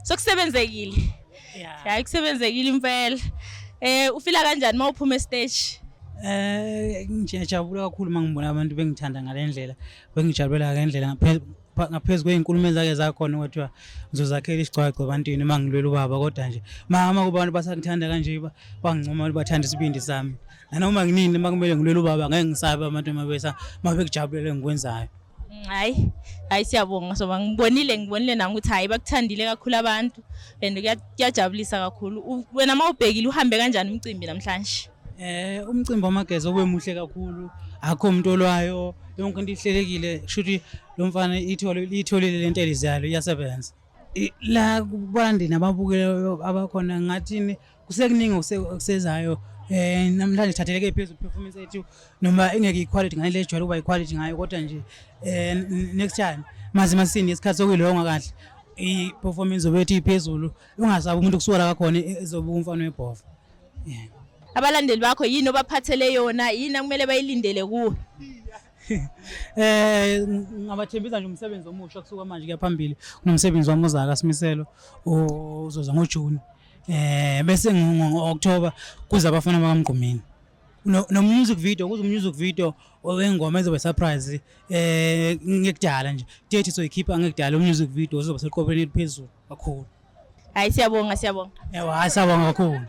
Sokusebenzekile. Hayi, kusebenzekile impela. Ufila kanjani mawuphuma e-stage? Ngiyajabula kakhulu uma ngibona abantu bengithanda ngale ndlela, bengijabulela ngendlela ngaphezu kwey'nkulumo ezake zakhona kwathiwa ngizozakhela isigcwagcwa ebantwini uma ngilwela ubaba, kodwa nje mama kuba abantu basangithanda kanje, bangincoma, bathanda isibindi sami. Nanoma nginini uma kumele ngilwele ubaba, ngeke ngisabe abantu uma besa uma bekujabulela engikwenzayo. Hayi, hayi, siyabonga. Soba ngibonile nami ukuthi hayi, bakuthandile kakhulu abantu and kuyajabulisa kakhulu. Wena mawubhekile, uhambe kanjani umcimbi namhlanje? Umcimbi wamageza ube muhle kakhulu, akho umuntu olwayo, yonke into ihlelekile, kusho ukuthi lo mfana itholile lento elizayo, iyasebenza. La kubalandeli nababukeli abakhona, ngathini, kusekuningi okusezayo. Namhlanje sithatheleke phezulu performance yethu, noma ingeke i-quality ngale ejwayele ukuba i-quality ngayo, kodwa nje next time maze masini isikhathi sokuyilonga kahle i-performance zobe yethu iphezulu, ungasabi umuntu kusuka la kakhona ezobuka umfana webhova, yeah. Abalandeli bakho, yini obaphathele yona? Yini akumele bayilindele kuwe? Ngabathembisa nje umsebenzi omusha kusuka manje kuya phambili. Kunomsebenzi wami ozaka simiselo ozoza ngoJune, bese ngo-October kuza abafana bakaMgqumeni no music video, kuze music video wengoma ezobe surprise ngekudala nje date soyikhipha ngekudala. Music video uzoba seqophelweni eliphezulu kakhulu. Hayi, siyabonga, siyabonga. Yebo, hayi, siyabonga kakhulu.